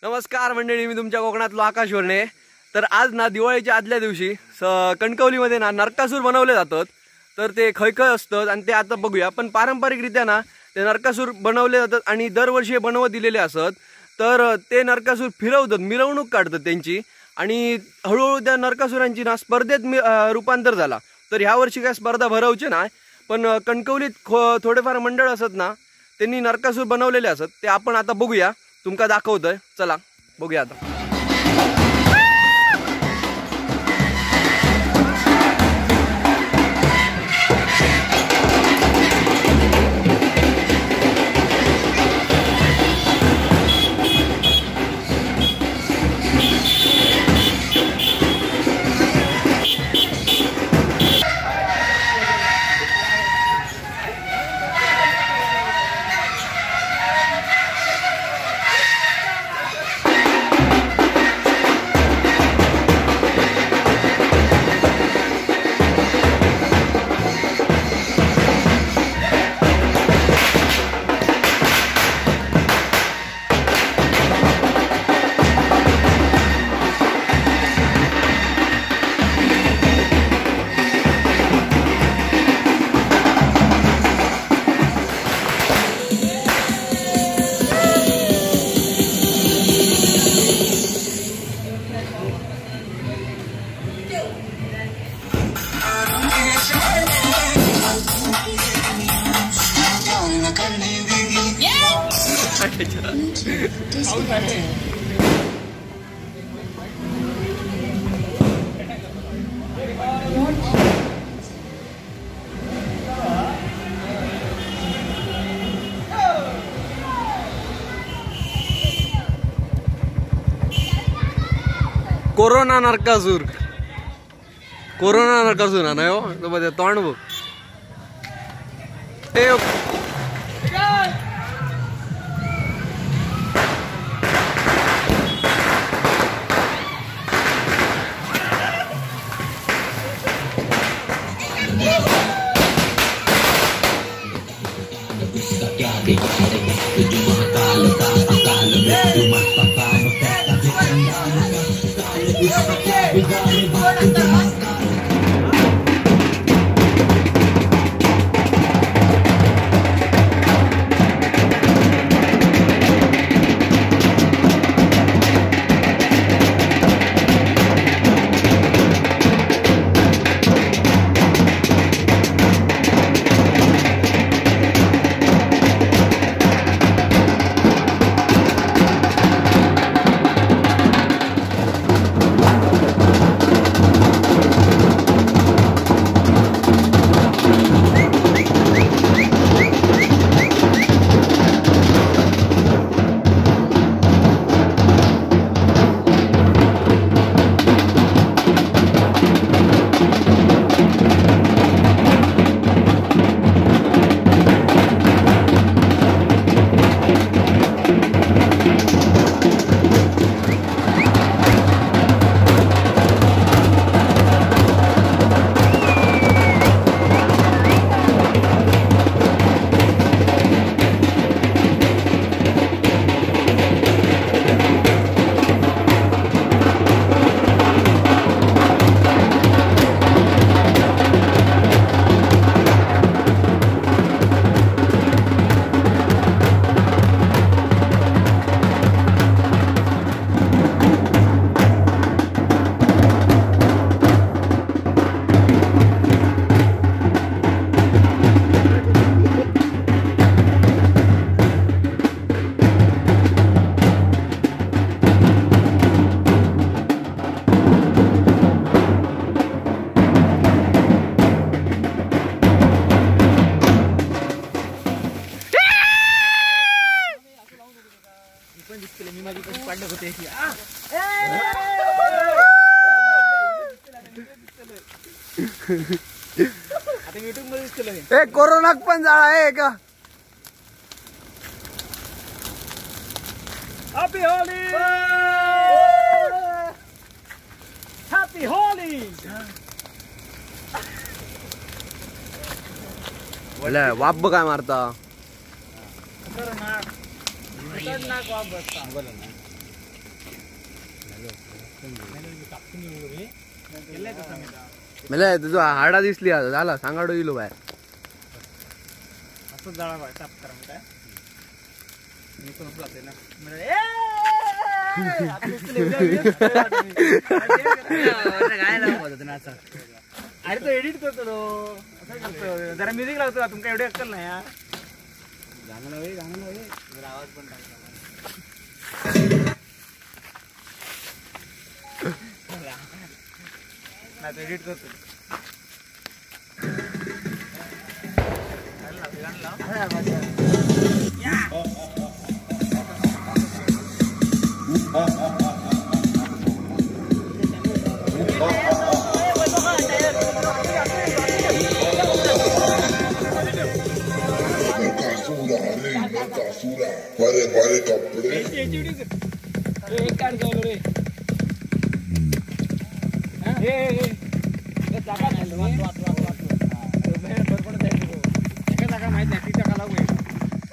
नमस्कार मंडळी, मी तुमच्या कोकणातलो आकाश वर्णे। तर आज ना दिवाळीच्या आदल्या दिवशी कणकवलीमध्ये ना नरकासूर बनवले जातात। तर ते खय खय असतात आणि ते आता बघूया। पण पारंपरिकरित्या ना ते नरकासूर बनवले जातात आणि दरवर्षी बनवत दिलेले असत। तर ते नरकासूर फिरवतात, मिरवणूक काढतात त्यांची आणि हळूहळू त्या नरकासुरांची ना स्पर्धेत रूपांतर झाला। तर ह्या वर्षी काय स्पर्धा भरवचे ना, पण कणकवलीत थोडेफार मंडळ असत ना, त्यांनी नरकासूर बनवलेले असत। ते आपण आता बघूया, तुमका दाखवतोय, चला बघूया आता। कोरोना नरकासूर, कोरोना नरकासूर ना हो तो बघ तोंड बघ। ए कोरोनाक पण जाळा आहे का? Happy Holi! Happy Holi! वला वाप काय मारता? खतरनाक खतरनाक वाप बसता। मेले तुझं हाडा दिसली आता झाला सांगाडो इलो बाहेर. असं जाळा बाय ताप करा काय अरे तो एडिट करतो जरा म्युझिक लावतो तुमका एवढी अक्कल नाही. गाणं लाव गाणं लाव जरा आवाज पण टाकला. नाही तो एडिट करतो. गाणं लाव. बरे बरे कपडे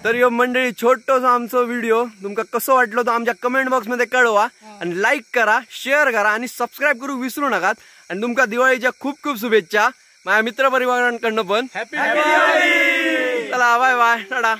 तर यो मंडळी छोटोसो आमचो व्हिडिओ तुमका कसो वाटलो तो आमच्या कमेंट बॉक्स मध्ये कळवा आणि लाईक करा, शेअर करा आणि सबस्क्राईब करू विसरू नकात. आणि तुमका दिवाळीच्या खूप खूप शुभेच्छा माझ्या मित्र परिवारांकडनं पण. चला बाय बाय, टाटा.